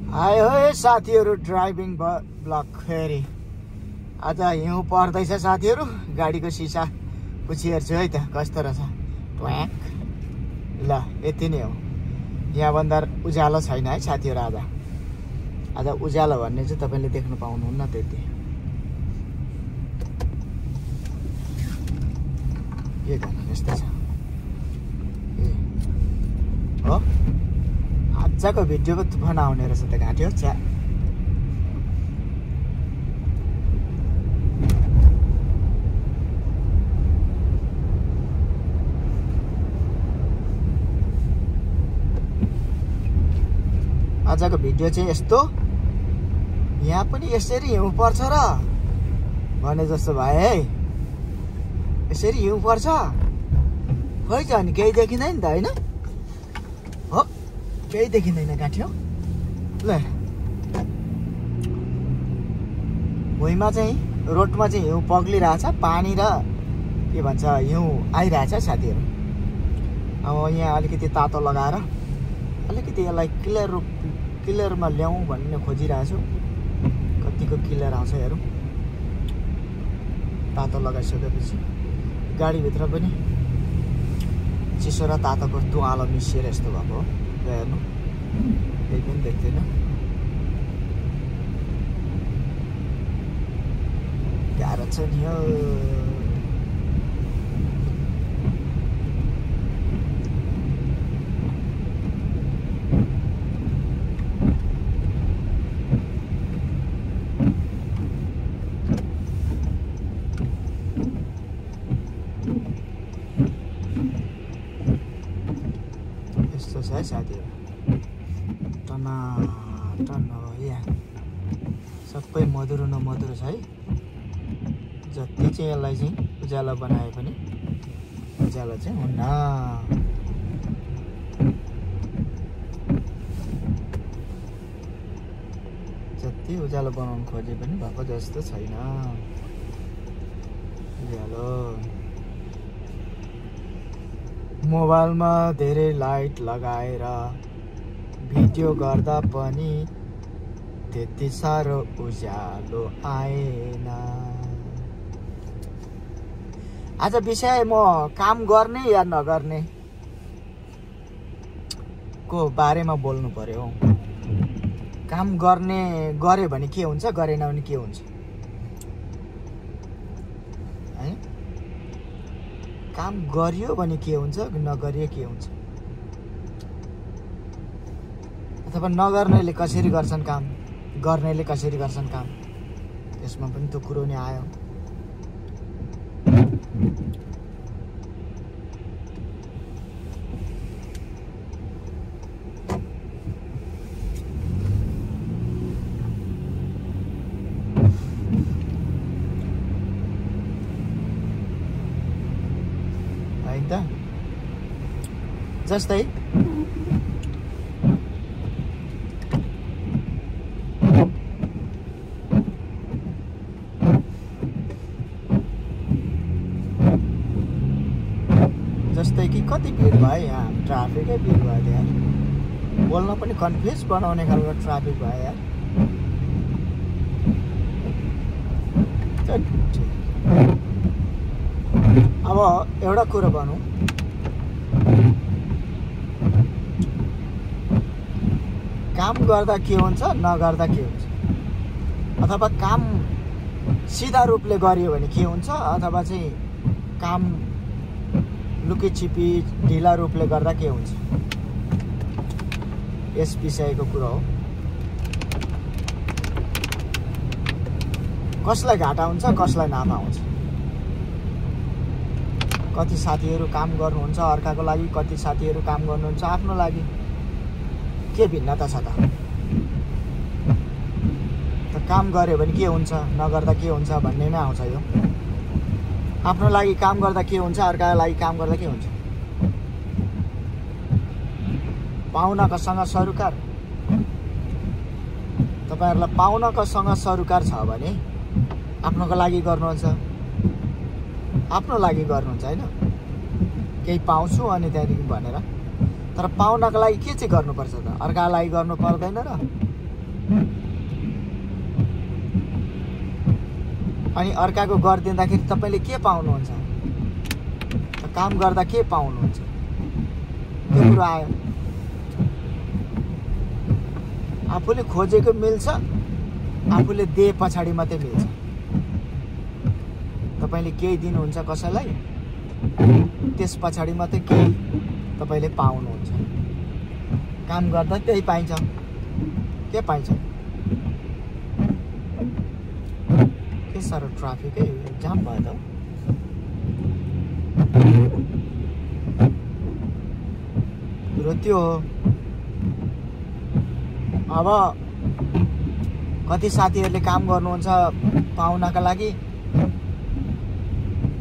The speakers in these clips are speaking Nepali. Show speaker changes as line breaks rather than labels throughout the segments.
आयो है साथीहरु ड्राइभिङ ब्लग फेरि आज हिउँ पर्दैछ साथीहरु गाडीको सिसा पुछि हेर्छु है त कस्तो रहेछ ट्वाक ल यति नै हो यहाँ भन्दा उज्यालो छैन है साथीहरु आज उज्यालो भन्ने चाहिँ तपाईले देख्न पाउनुहुन्न त्यति के गर्नु यस्तो छ हो आजको भिडियोको तुफान आउने रहेछ त घाँट्यो च्या आजको भिडियो चाहिँ यस्तो यहाँ पनि यसरी हिउँ पर्छ र भने जस्तो भयो है यसरी हिउँ पर्छ खै त अनि केही देखिँदैन नि त हैन हो केही देखिँदैन गाँठ्यो ल भुइँमा चाहिँ रोडमा चाहिँ हिउँ पग्लिरहेछ पानी र के भन्छ हिउँ आइरहेछ साथीहरु अब यहाँ अलिकति तातो लगाएर अलिकति यसलाई क्लियरमा ल्याउँ भन्ने खोजिरहेछु कतिको क्लियर आउँछ हेरौँ तातो लगाइसकेपछि गाडीभित्र पनि चिसो र तातोको दुवालो मिसिएर यस्तो भएको हो हेर्नु केही पनि देख्दैन गाह्रो छ नि हो यस्तो छ है साथीहरु टनाटन हो यहाँ सबै मधुरो न मधुरो छ है जति चाहिँ यसलाई चाहिँ उज्यालो बनाए पनि उज्यालो चाहिँ हुन्न जति उज्यालो बनाउनु खोजे पनि भएको जस्तो छैन उज्यालो मोबाइलमा धेरै लाइट लगाएर भिडियो गर्दा पनि त्यति साह्रो उज्यालो आएन आज विषय म काम गर्ने या नगर्ने को बारेमा बोल्नु पर्यो काम गर्ने गरे भने के हुन्छ गरेन भने के हुन्छ है काम गरियो भने के हुन्छ नगरियो के हुन्छ अथवा नगर्नेले कसरी गर्छन् काम गर्नेले कसरी गर्छन् काम यसमा पनि त्यो कुरो नै आयो जस्तै कि कति भिड भयो यहाँ ट्राफिकै भिड भयो यार बोल्न पनि कन्फ्युज बनाउने खालको ट्राफिक भयो यार अब एउटा कुरो भनौँ काम गर्दा के हुन्छ नगर्दा के हुन्छ अथवा काम सिधा रूपले गरियो भने के हुन्छ अथवा चाहिँ काम लुकीछिपी ढिला रूपले गर्दा के हुन्छ यस विषयको कुरा हो कसलाई घाटा हुन्छ कसलाई नाफा हुन्छ कति साथीहरु काम गर्नुहुन्छ अर्काको लागि कति साथीहरु काम गर्नुहुन्छ आफ्नो लागि के भिन्नता छ त काम गर्यो भने के हुन्छ नगर्दा के हुन्छ भन्नेमै आउँछ यो आफ्नो लागि काम गर्दा के हुन्छ अर्काको लागि काम गर्दा के हुन्छ पाउनाकोसँग सरोकार तपाईहरुलाई पाउनाकोसँग सरोकार छ भने आफ्नोको लागि गर्नुहुन्छ आफ्नो लागि गर्नुहुन्छ हैन केही पाउँछु अनि त्यहाँदेखि भनेर तर पाउनको लागि के चाहिँ गर्नुपर्छ त अर्काको लागि गर्नु पर्दैन र अनि अर्काको गरिदिँदाखेरि तपाईँले के पाउनुहुन्छ? काम गर्दा के पाउनुहुन्छ? त्यो कुरो आयो। आफूले खोजेको मिल्छ, आफूले दिए पछाडि मात्रै मिल्छ। तपाईँले केही दिनुहुन्छ कसैलाई, त्यस पछाडि मात्रै केही तपाईँले पाउनुहुन्छ। काम गर्दा त्यही पाइन्छ। के पाइन्छ? के साह्रो ट्राफिकै जाम भयो त। कुरो त्यो हो। अब कति साथीहरूले काम गर्नुहुन्छ पाउनका लागि,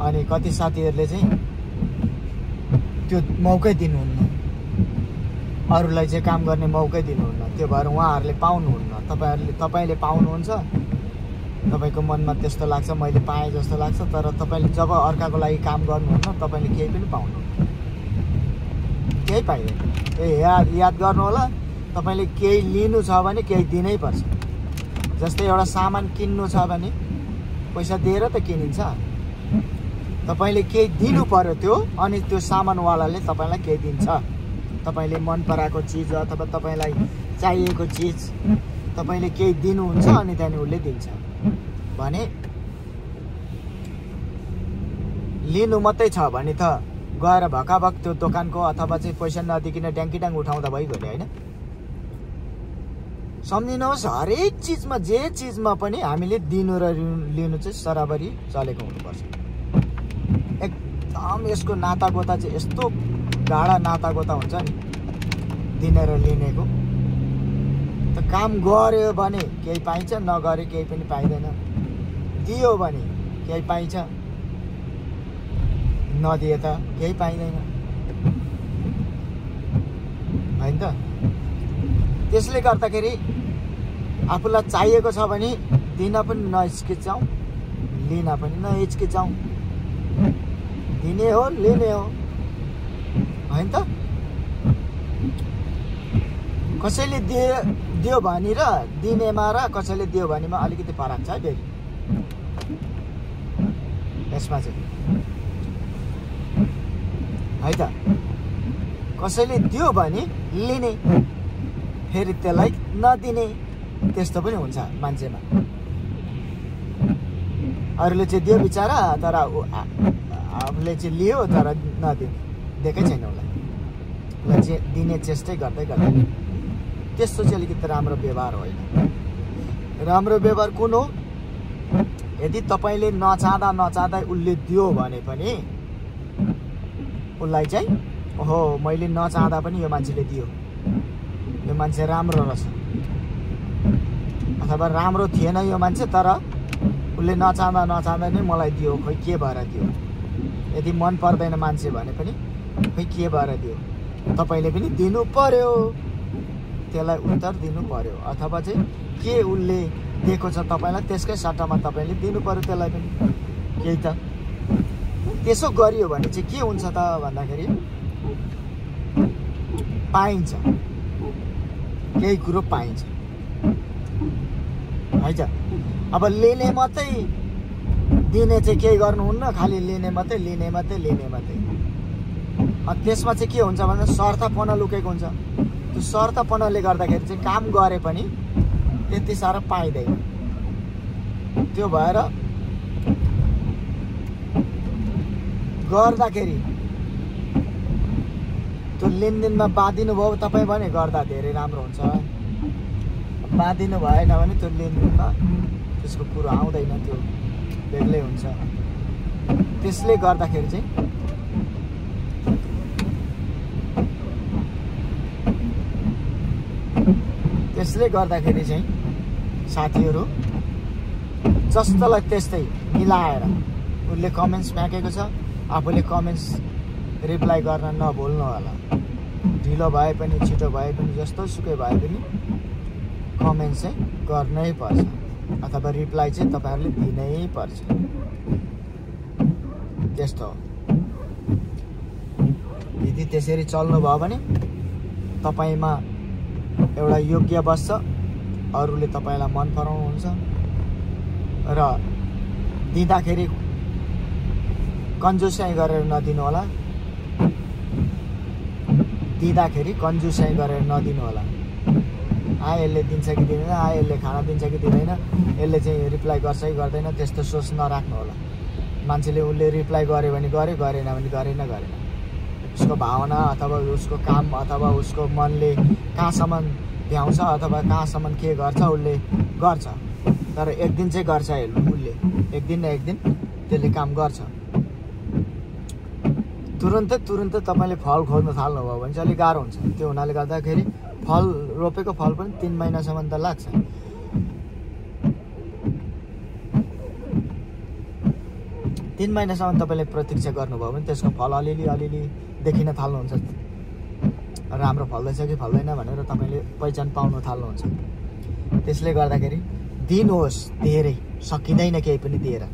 अनि कति साथीहरूले चाहिँ त्यो मौकै दिनुहुन्न, अरूलाई चाहिँ काम गर्ने मौकै दिनुहुन्न। त्यो भएर उहाँहरूले पाउनुहुन्न। तपाईँले पाउनुहुन्छ। तपाईँको मनमा त्यस्तो लाग्छ मैले पाएँ जस्तो लाग्छ, तर तपाईँले जब अर्काको लागि काम गर्नुहुन्न तपाईँले केही पनि पाउनुहुन्न, केही पाइँदैन। याद गर्नु होला, तपाईँले केही लिनु छ भने केही दिनै पर्छ। जस्तै एउटा सामान किन्नु छ भने पैसा दिएर त किनिन्छ। तपाईँले केही दिनु पर्यो त्यो, अनि त्यो सामानवालाले तपाईँलाई केही दिन्छ। तपाईँले मन पराएको चिज अथवा तपाईँलाई चाहिएको चिज तपाईँले केही दिनुहुन्छ, अनि त्यहाँदेखि उसले दिन्छ। भने लिनु मात्रै छ भने त गएर भकाभक त्यो दोकानको अथवा चाहिँ पैसा नदिकिन ड्याङ्कीडाङ उठाउँदा भइगयो नि, होइन? सम्झिनुहोस्, हरेक चिजमा जे चिजमा पनि हामीले दिनु र लिनु चाहिँ बराबरी चलेको हुनुपर्छ। एकदम यसको नातागोता चाहिँ यस्तो गाढा नातागोता हुन्छ नि दिने र लिनेको। त काम गर्यो भने केही पाइन्छ, नगरे केही पनि पाइँदैन। दियो भने केही पाइन्छ, नदिए त केही पाइँदैन, होइन त? त्यसले गर्दाखेरि आफूलाई चाहिएको छ भने दिन पनि नहिचकिचाउँ, लिन पनि नहिचकिचाउँ। दिने हो, लिने हो, होइन त? कसैले दियो भने र दिनेमा र कसैले दियो भनेमा अलिकति फरक छ है फेरि यसमा चाहिँ, है त? कसैले दियो भने लिने, फेरि त्यसलाई नदिने, त्यस्तो पनि हुन्छ मान्छेमा। अरूले चाहिँ दियो बिचारा, तर आफूले चाहिँ लियो तर नदिने, दिएकै छैन उसलाई चाहिँ दिने चेष्टै गर्दै गर्दैन। त्यस्तो चाहिँ अलिकति राम्रो व्यवहार होइन। राम्रो व्यवहार कुन हो? यदि तपाईँले नचाहँदा उसले दियो भने पनि उसलाई चाहिँ ओहो मैले नचाहँदा पनि यो मान्छेले दियो, यो मान्छे राम्रो रहेछ, अथवा राम्रो थिएन यो मान्छे तर उसले नचाहँदा नै मलाई दियो, खोइ के भएर दियो। यदि मन पर्दैन मान्छे भने पनि खोइ के भएर दियो, तपाईँले पनि दिनु पर्यो, त्यसलाई उत्तर दिनु पर्यो। अथवा चाहिँ के उसले दिएको छ तपाईँलाई त्यसकै सट्टामा तपाईँले दिनु पर्यो त्यसलाई पनि केही त। त्यसो गरियो भने चाहिँ के हुन्छ त भन्दाखेरि पाइन्छ, केही कुरो पाइन्छ, है त? अब लिने मात्रै दिने चाहिँ केही गर्नुहुन्न, खालि लिने मात्रै लिने मात्रै लिने मात्रै। त्यसमा चाहिँ के हुन्छ भने स्वार्थपना लुकेको हुन्छ। त्यो स्वार्थपनाले गर्दाखेरि चाहिँ काम गरे पनि त्यति साह्रो पाइँदैन। त्यो भएर गर्दाखेरि त्यो लेनदेनमा बाँधिनु भयो तपाईँ भने गर्दा धेरै राम्रो हुन्छ। बाँधिनु भएन भने त्यो लेनदेनमा त्यसको कुरो आउँदैन, त्यो बेग्लै हुन्छ। त्यसले गर्दाखेरि चाहिँ साथीहरू जस्तोलाई त्यस्तै मिलाएर उसले कमेन्ट्स फ्याँकेको छ, आफूले कमेन्ट्स रिप्लाई गर्न नभुल्नु होला। ढिलो भए पनि छिटो भए पनि जस्तो सुकै भए पनि कमेन्ट चाहिँ गर्नै पर्छ, अथवा रिप्लाई चाहिँ तपाईँहरूले दिनै पर्छ। त्यस्तो हो। यदि त्यसरी चल्नुभयो भने तपाईँमा एउटा योग्य बस्छ, अरूले तपाईँलाई मन पराउनुहुन्छ र दिँदाखेरि कन्जुसाइ गरेर नदिनु होला। दिँदाखेरि कन्जुसाइ गरेर नदिनु होला। यसले दिन्छ कि दिँदैन, यसले खाना दिन्छ कि दिँदैन, यसले चाहिँ रिप्लाई गर्छ कि गर्दैन, त्यस्तो सोच नराख्नु होला। मान्छेले उसले रिप्लाई गर्यो भने गर्यो, गरेन भने गरेन। उसको भावना अथवा उसको काम अथवा उसको मनले कहाँसम्म भ्याउँछ अथवा कहाँसम्म के गर्छ उसले गर्छ। तर एक दिन चाहिँ गर्छ उसले, एक दिन न एक दिन त्यसले काम गर्छ। तुरुन्तै तपाईँले फल खोज्न थाल्नुभयो भने चाहिँ अलिक गाह्रो हुन्छ। त्यो हुनाले गर्दाखेरि फल रोपेको फल पनि 3 महिनासम्म त लाग्छ। तीन महिनासम्म तपाईँले प्रतीक्षा गर्नुभयो भने त्यसको फल अलिअलि देखिन थाल्नुहुन्छ। राम्रो फल्दैछ कि फल्दैन भनेर तपाईँले पहिचान पाउन थाल्नुहुन्छ। त्यसले गर्दाखेरि दिनुहोस् धेरै, सकिँदैन केही पनि दिएर।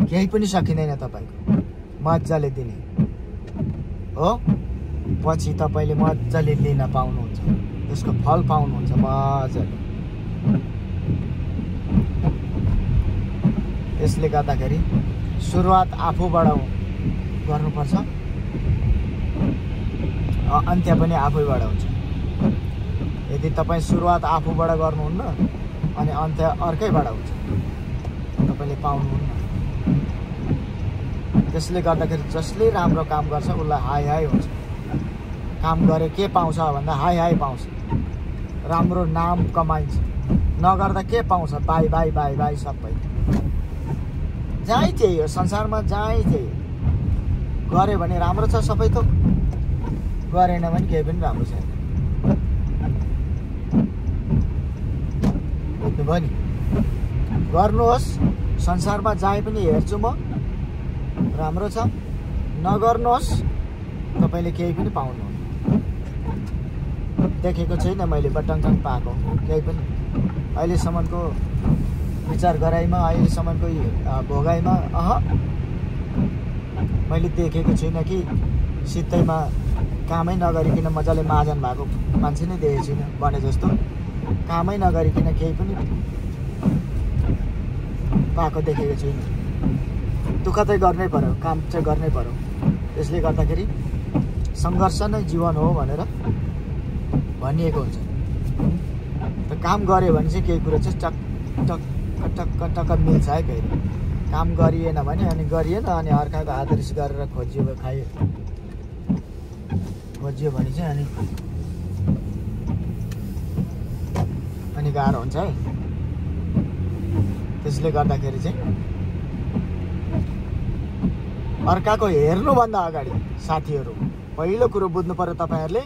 केही पनि सकिँदैन तपाईँको, मजाले दिने हो। पछि तपाईँले मजाले लिन पाउनुहुन्छ, त्यसको फल पाउनुहुन्छ मजाले। त्यसले गर्दाखेरि सुरुवात आफूबाट गर्नुपर्छ, अन्त्य पनि आफैबाट हुन्छ। यदि तपाईँ सुरुवात आफूबाट गर्नुहुन्न अनि अन्त्य अर्कैबाट हुन्छ, तपाईँले पाउनुहुन्न। त्यसले गर्दाखेरि जसले राम्रो काम गर्छ उसलाई हाई हाई हुन्छ। काम गरे के पाउँछ भन्दा हाई हाई पाउँछ, राम्रो नाम कमाइन्छ। नगर्दा के पाउँछ? बाई बाई बाई बाई सबै। जहीँ त्यही हो संसारमा, जहीँ त्यही हो। गऱ्यो भने राम्रो छ सबै थोक, गरेन भने केही पनि राम्रो छैन। बुझ्नुभयो नि? गर्नुहोस्, संसारमा जहीँ पनि हेर्छु म राम्रो छ। नगर्नुहोस्, तपाईँले केही पनि पाउनुहुन्न। देखेको छैन मैले बटङटङ पाएको केही पनि अहिलेसम्मको विचार गराइमा, अहिलेसम्मको भोगाइमा मैले देखेको छुइनँ कि सित्तैमा कामै नगरिकन मजाले महाजन भएको मान्छे नै देखेको छुइनँ। भने जस्तो कामै नगरिकन केही पनि पाएको देखेको छुइनँ। दुःख चाहिँ गर्नै पर्यो, काम चाहिँ गर्नै पर्यो। त्यसले गर्दाखेरि सङ्घर्ष नै जीवन हो भनेर भनिएको हुन्छ। त काम गऱ्यो भने चाहिँ केही कुरो चाहिँ टक टक टक टक मिल्छ है। फेरि काम गरिएन भने अनि गरिएन अनि अर्काको आदर्श गरेर खोजियो भने चाहिँ अनि गाह्रो हुन्छ है। त्यसले गर्दाखेरि चाहिँ अर्काको हेर्नुभन्दा अगाडि साथीहरू पहिलो कुरो बुझ्नु पर्यो तपाईँहरूले।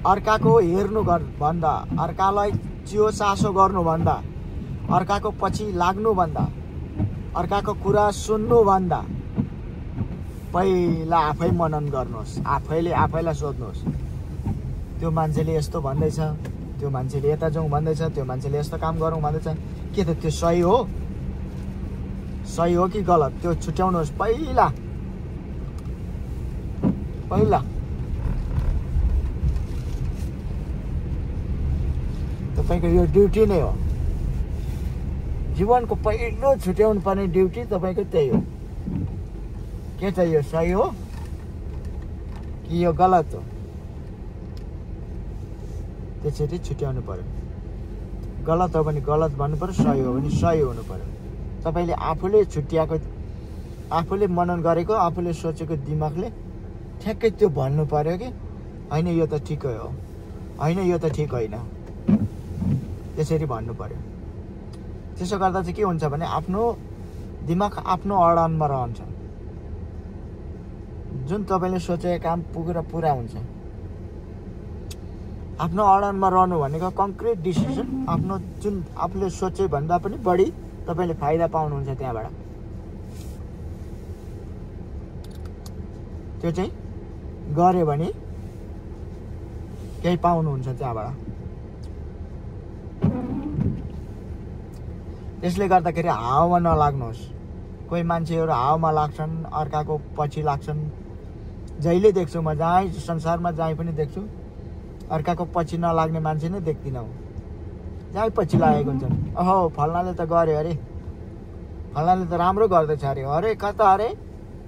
अर्काको हेर्नुभन्दा, अर्कालाई चियो चासो गर्नुभन्दा, अर्काको पछि लाग्नुभन्दा, अर्काको कुरा सुन्नुभन्दा पहिला आफै मनन गर्नुहोस्। आफैले आफैलाई सोध्नुहोस्, त्यो मान्छेले यस्तो भन्दैछ, त्यो मान्छेले यता जाउँ भन्दैछ, त्यो मान्छेले यस्तो काम गरौँ भन्दैछ, के त त्यो सही हो? सही हो कि गलत? त्यो छुट्याउनुहोस् पहिला। तपाईँको यो ड्युटी नै हो। जीवनको पहिलो छुट्याउनु पर्ने ड्युटी तपाईँको त्यही हो। के छ यो सही हो कि यो गलत हो? त्यसरी छुट्याउनु पर्यो। गलत हो भने गलत भन्नु पर्यो, सही हो भने सही हुनु पर्यो। तपाईँले आफूले छुट्याएको, आफूले मनन गरेको, आफूले सोचेको दिमागले ठ्याक्कै त्यो भन्नु पर्यो कि होइन यो त ठिकै हो, होइन यो त ठिक होइन, त्यसरी भन्नु पर्यो। त्यसो गर्दा चाहिँ के हुन्छ भने आफ्नो दिमाग आफ्नो अडानमा रहन्छ। जुन तपाईँले सोचेको काम पुरा हुन्छ। आफ्नो अडानमा रहनु भनेको कङ्क्रिट डिसिसन, आफ्नो जुन आफूले सोचे भन्दा पनि बढी तपाईँले फाइदा पाउनुहुन्छ त्यहाँबाट। त्यो चाहिँ गऱ्यो भने केही पाउनुहुन्छ त्यहाँबाट। त्यसले गर्दाखेरि हावामा नलाग्नुहोस्। कोही मान्छेहरू हावामा लाग्छन्, अर्काको पछि लाग्छन्, जहिले देख्छु म, जहीँ संसारमा जहीँ पनि देख्छु अर्काको पछि नलाग्ने मान्छे नै देख्दिनँ म। जहीँ पछि लागेको हुन्छ, अहो फल्नाले त गर्यो अरे, फल्नाले त राम्रो गर्दैछ अरे, अरे कता अरे,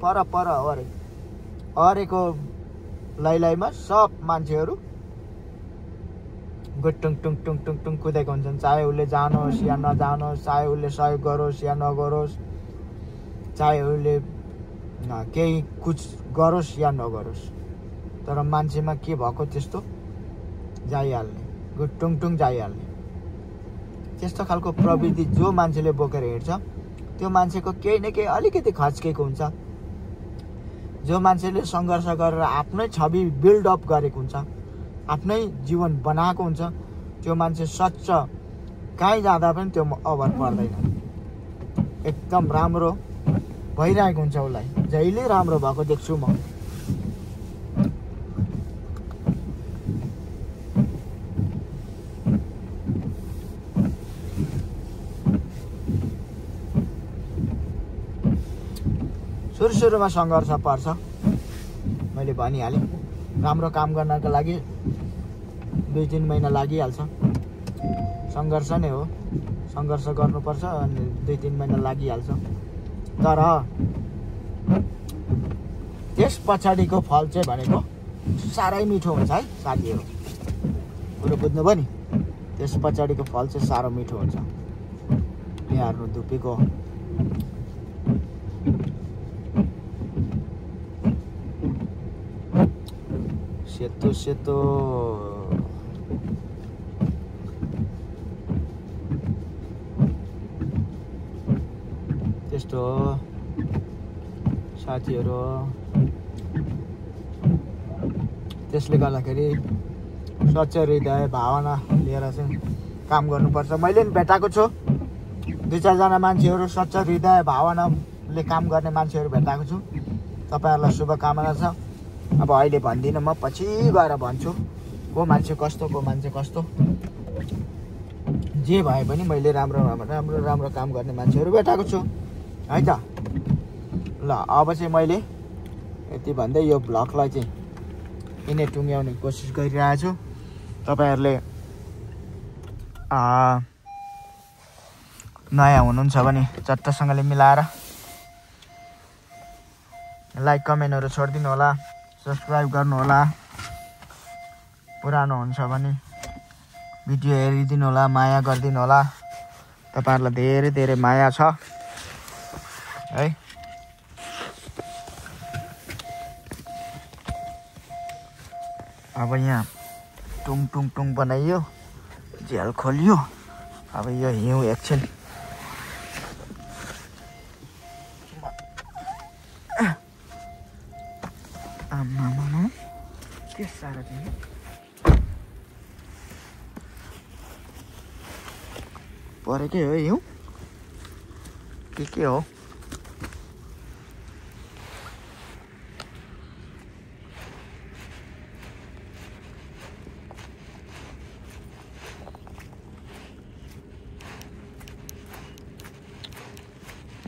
पर पर अरे, अरेको लैलैमा सब मान्छेहरू गुटुङ टुङ टुङ टुङ टुङ कुदेको हुन्छन्। चाहे उसले जानुहोस् या नजानुहोस्, चाहे उसले सहयोग गरोस् या नगरोस्, चाहे उसले केही कुछ गरोस् या नगरोस्, तर मान्छेमा के भएको त्यस्तो जाइहाल्ने, गुटुङ टुङ जाइहाल्ने। त्यस्तो खालको प्रवृत्ति जो मान्छेले बोकेर हिँड्छ त्यो मान्छेको केही न केही अलिकति खच्केको हुन्छ। जो मान्छेले सङ्घर्ष गरेर आफ्नै छवि बिल्डअप गरेको हुन्छ, आफ्नै जीवन बनाएको हुन्छ, त्यो मान्छे सच्च कहीँ जाँदा पनि त्यो अभर पर्दैन। एकदम राम्रो भइरहेको हुन्छ उसलाई, जहिले राम्रो भएको देख्छु म। सुरुमा सङ्घर्ष पर्छ, मैले भनिहालेँ। राम्रो काम गर्नको लागि 2-3 महिना लागिहाल्छ, सङ्घर्ष नै हो, सङ्घर्ष गर्नुपर्छ अनि 2-3 महिना लागिहाल्छ। तर त्यस पछाडिको फल चाहिँ भनेको साह्रै मिठो हुन्छ है साथीहरू, कुरो बुझ्नुभयो नि। त्यस पछाडिको फल चाहिँ साह्रो मिठो हुन्छ। यहाँ धुपीको सेतो सेतो त्यस्तो हो साथीहरू। त्यसले गर्दाखेरि स्वच्छ हृदय भावना लिएर चाहिँ काम गर्नुपर्छ। मैले पनि भेटाएको छु 2-4 जना मान्छेहरू, स्वच्छ हृदय भावनाले काम गर्ने मान्छेहरू भेटाएको छु। तपाईँहरूलाई शुभकामना छ। अब अहिले भन्दिनँ म, पछि गएर भन्छु को मान्छे कस्तो, को मान्छे कस्तो। जे भए पनि मैले राम्रो राम्रो काम गर्ने मान्छेहरू भेटाएको छु है त। ल अब चाहिँ मैले यति भन्दै यो भ्लगलाई चाहिँ यिनै टुङ्ग्याउने कोसिस गरिरहेको छु। तपाईँहरूले नयाँ हुनुहुन्छ भने चट्टसँगले मिलाएर लाइक कमेन्टहरू छोडिदिनु होला, सब्सक्राइब गर्नु होला। पुरानो हुन्छ भने भिडियो हेरिदिनु होला, माया गरिदिनु होला। तपाईँहरूलाई धेरै धेरै माया छ है। अब यहाँ टुङ टुङ टुङ बनाइयो, झ्याल खोलियो। अब यो हिउँ एकछिन के साह्रो चाहिँ परेकै हो हिउँ के हो।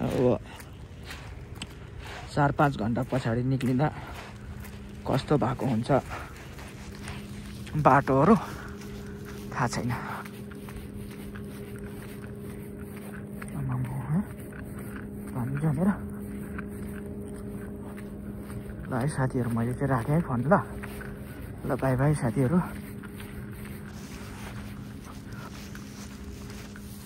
अब 4-5 घन्टा पछाडि निक्लिँदा कस्तो भएको हुन्छ बाटोहरू थाहा छैन। पानी जमेर ल है साथीहरू, मैले चाहिँ राखेँ है फोन। ल बाई बाई साथीहरू।